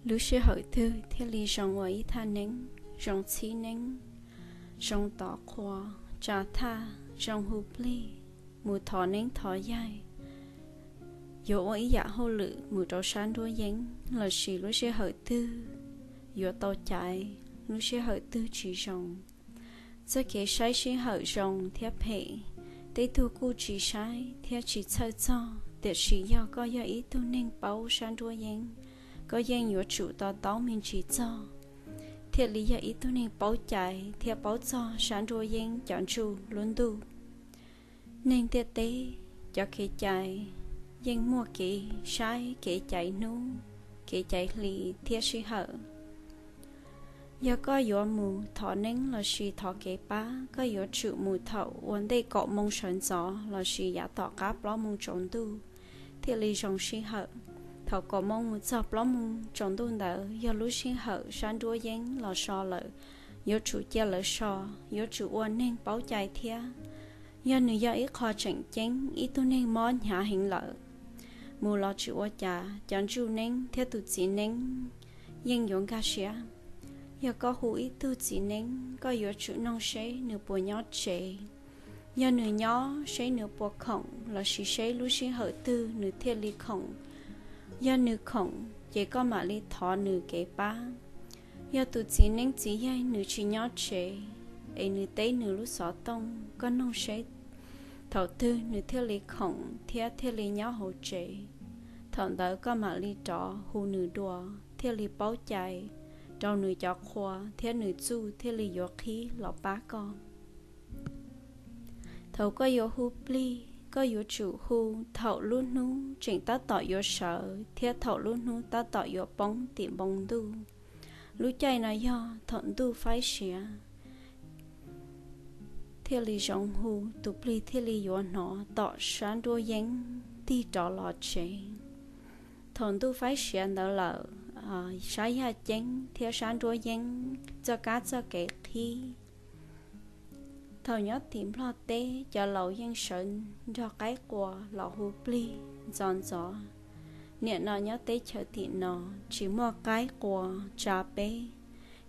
Lub sij hawm twg thiaj li zoo ua ib thaj neeb, zoo txhib neeb, zoo tov qhua, tsa thaj, zoo hu plig, mus thov neeb thov yaig, yuav ua ib yam hauj lwm mus rau sab nruab yeeb, lossis lub sij hawm twg yuav tau caiv, lub sij hawm twg tsis zoo. Txoj kev saib sij hawm zoo thiab phem, tej tug kuj tsis saib thiab tsis txhawj txog, tiam sis yog koj yog ib tug neeg paub sab nruab yeeb, koj yeej yuav tsum to taub me ntsis txog, thiaj li yog ib tug neeg paub cai thiab paub txog sab nruab yeeb cov ntsuj lub ntuj. Neeg ntiaj teb cov kev cai yeej muaj kev saib kev caiv hnub, kev caiv hli thiab sij hawm. Yog koj yuav mus thov neeb lossis thov kev pab, koj yuav tsum mus thaum ua ntej kaum moo sawv ntxov lossis yav tom qab plaub moo tsaus ntuj thiaj li zoo sij hawm. Thaum kaum moo mus txog plaub moo tsaus ntuj ntawd yog lub sij hawm sab nruab yeeb los so lawm, yuav tsum cia lawv so, yuav tsum ua neeg paub cai thiab. Yog nws yog ib qho tseem ceeb, ib tug neeg mob hnyav heev lawm, mus los tsis ua cas, cov ntsuj neeb thiab tus txiv neeb yeej yuav nkag siab. Yog koj hu ib tug txiv neeb, koj yuav tsum noog seb nws puas nyob tsev. Yog nws nyob, seb nws puas khoom lossis seb lub sij hawm twg nws thiaj li khoom. Yog nws khoom, ces koj mam li thov nws kev pab. Yog tus txiv neeb txiv yaig nws tsis nyob tsev, es nws teb nws lub xov tooj, koj noog seb thaum twg nws thiaj li khoom thiab thiaj li nyob hauv tsev. Thaum ntawd koj mam li rov hu nws dua, thiaj li paub cai rau nws cov qhua thiab nws txuj thiaj li yuav qhib los pab koj. Thaum koj yuav hu plig, koj yuav tsum hu thaum lub hnub tseem tab tom yuav sawv thiab thaum lub hnub tab tom yuav poob tim npoo ntuj. Lub caij no yog thaum ntuj faib siav thiaj li zoo hu, tus plig thiaj li yuav hnov tom sab nruab yeeb tig rov los tsev. Thaum ntuj faib siav ntawd lawm, sab yaj ceeb thiab sab nruab yeeb txoj kab txoj kev qhib. Thaum nyob tim Nplog teb, cov laus yeej sawv nrog qaib qua los hu plig ntxov ntxov. Niam no nyob teb chaws tim no tsis muaj qaib qua tsa peb,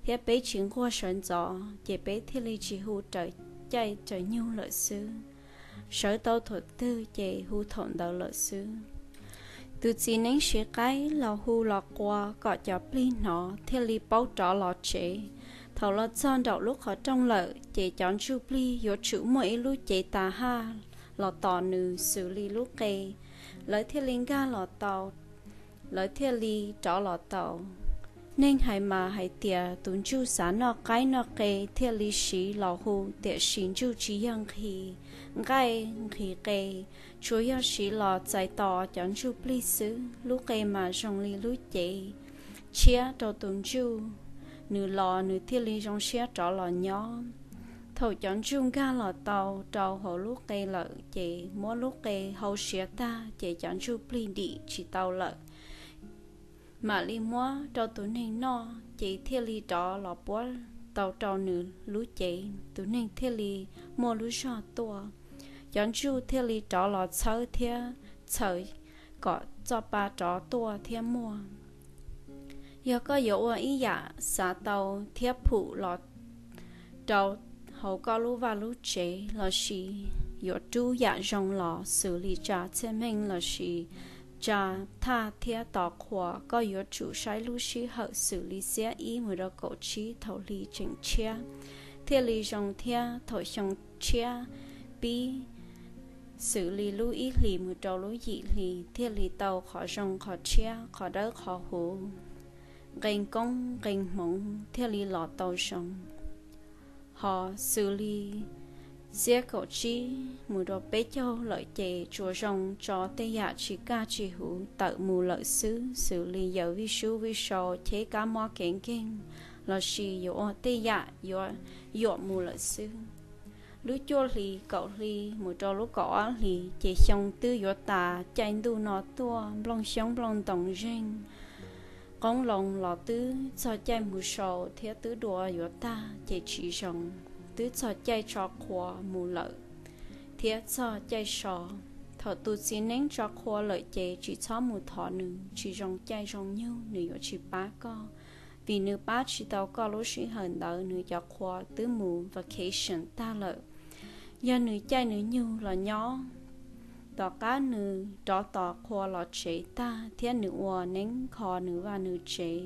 thiab peb tsis nquag sawv ntxov, ces peb thiaj li tsis hu raws caij raws nyoog lawm xwb. Sawv tau thaum twg ces hu thaum ntawd lawm xwb. Tus txiv neeb siv qaib los hu los qua kom cov plig hnov thiaj li paub rov los tsev. Thaum los txog nraum lub qhov rooj lawm, ces cov ntsuj plig yuav tsum muaj ib lub cev tas haj los tos nws xws li lub qe, lawv thiaj li nkag los tau, lawv thiaj li rov los tau. Neeg hais mas hais tias tus ntsuj xav noj qaib noj qe thiaj li siv los hu, tiam sis ntsuj tsis yog nqhis nqaij nqhis qe, tsuas yog siv los txais tos cov ntsuj plig xwb. Lub qe mas zoo li lub cev tshiab rau tus ntsuj, nws los nws thiaj li zoo siab rov los nyob. Thaum cov ntsuj nkag los tau rau hauv lub qe lawm, ces muab lub qe hau siav tag, ces cov ntsuj plig dim tsis tau lawm. Mam li muab rau tus neeg noj, ces thiaj li rov los puab tau rau nws lub cev, tus neeg thiaj li muaj lub zog tuaj. Cov ntsuj thiaj li rov los txhawb thiab txhawm kom txoj pa rov tuaj thiab muaj. Yog koj yuav ua ib yam xav tau thiab phum los rau hauv koj lub vaj lub tsev, lossis yuav rub yam zoo los xws li tsa txhiaj meej lossis tsa thaj thiab tos qhua, koj yuav tsum saib lub sij hawm xws li xiab ib mus rau kaum tsib thaum hli tseem tshiab thiaj li zoo, thiab thaum xyoo tshiab pib xws li lub ib hlis mus rau lub yim hli thiaj li tau qhov zoo qhov tshiab, qhov dawb qhov huv, nqee koob nqee hmoov thiaj li los tau zoo. Hos xws li xiab kaum tsib mus rau peb caug lawm ces tsuas zoo tso tej yam tsis kaj tsis huv tawm mus lawm xwb, xws li yawm vij sub vij sau, cheb kab mob kev nkeeg, lossis yuav ua tej yam yuav yuam mus lawm xwb. Lub cuaj hlis kaum hli mus rau lub kaum ob hlis ces xyoo twb yuav tas, caij ntuj no tuaj, nplooj xyoob nplooj ntoos zeeg, qoob loo los twb txog caij mus sau thiab twb dua yuav tag ces tsis zoo, twb txog caij tso qhua mus lawm thiab txog caij so. Thaum tus txiv neeb tso qhua lawm ces tsis txhob mus thov nws, tsis zoo caij zoo nyoog nws yuav tsis pab koj, vim nws pab tsis tau koj lub sij hawm ntawd, nws cov qhua twb mus vacation tag lawm. Yog nws caij nws nyoog los nyob, tom qab nws rov tos qhua los tsev tag thiab nws ua neeb kho nws vaj nws tsev,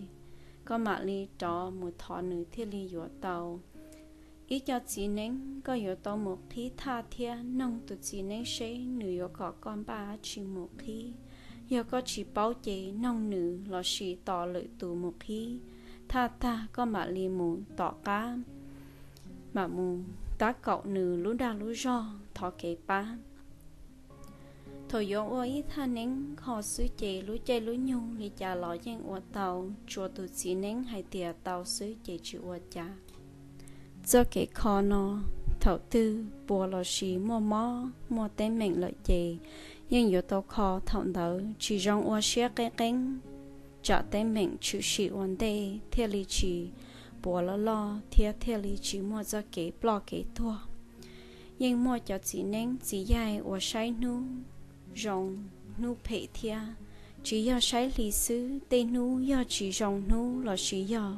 koj mam li rov mus thov nws thiaj li yuav tau. Ib co txiv neeb koj yuav tau mus qhib thaj thiab noog tus txiv neeb seb nws yuav kom koj npaj dab tsi mus qhib. Yog koj tsis paub ces noog nws lossis tos lwm tus mus qhib thaj tag koj mam li mus tom qab mam mus tab kaum nws lub dag lub zog thov kev pab. Thaum yuav ua ib thaj neeb kho xwb ces lub caij lub nyoog li cas los yeej ua tau, tsuas tus txiv neeb hais tias tau xwb ces tsis ua cas. Txoj kev kho no, thaum twg puas lossis muaj mob muaj teeb meem lawm ces yeej yuav tau kho thaum ntawd, tsis zoo ua siab qeeb qeeb, tsam teeb meem tshwm sim ua ntej thiaj li tsis puas loj loj thiab thiaj li tsis muaj txoj kev ploj kev tuag. Yeej muaj cov txiv neeb txiv yaig uas saib hnub zoo hnub phem thiab, tsis yog saib hli xwb, tej hnub yog tsis zoo hnub lossis yog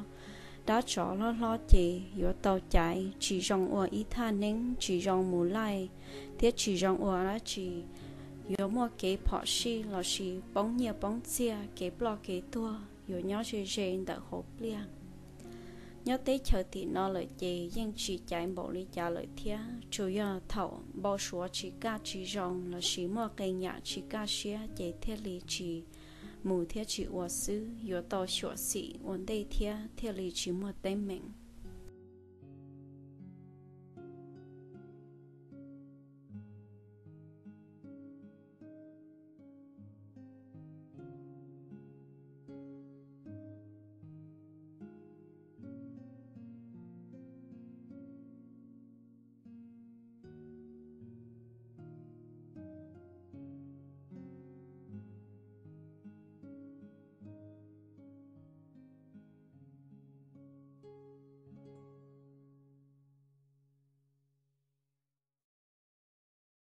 dab tsov hlob hlob ces yuav tau caiv, tsis zoo ua ib thaj neeb, tsis zoo mus laij thiab tsis zoo ua dab tsi, yuav muaj kev phom sij lossis poob nyiaj poob txiaj, kev ploj kev tuag yuav nyob ze ze ntawm hauv pliaj. Nyob teb chaws tim no lawm ces yeej tsis caiv npaum li cas lawm thiab, tsuas yog thaum npau suav tsis kaj tsis zoo lossis muaj qee yam tsis kaj siab ces thiaj li tsis mus thiab tsis ua xwb, yuav tau xyuam xim ua ntej thiab thiaj li tsis muaj teeb meem.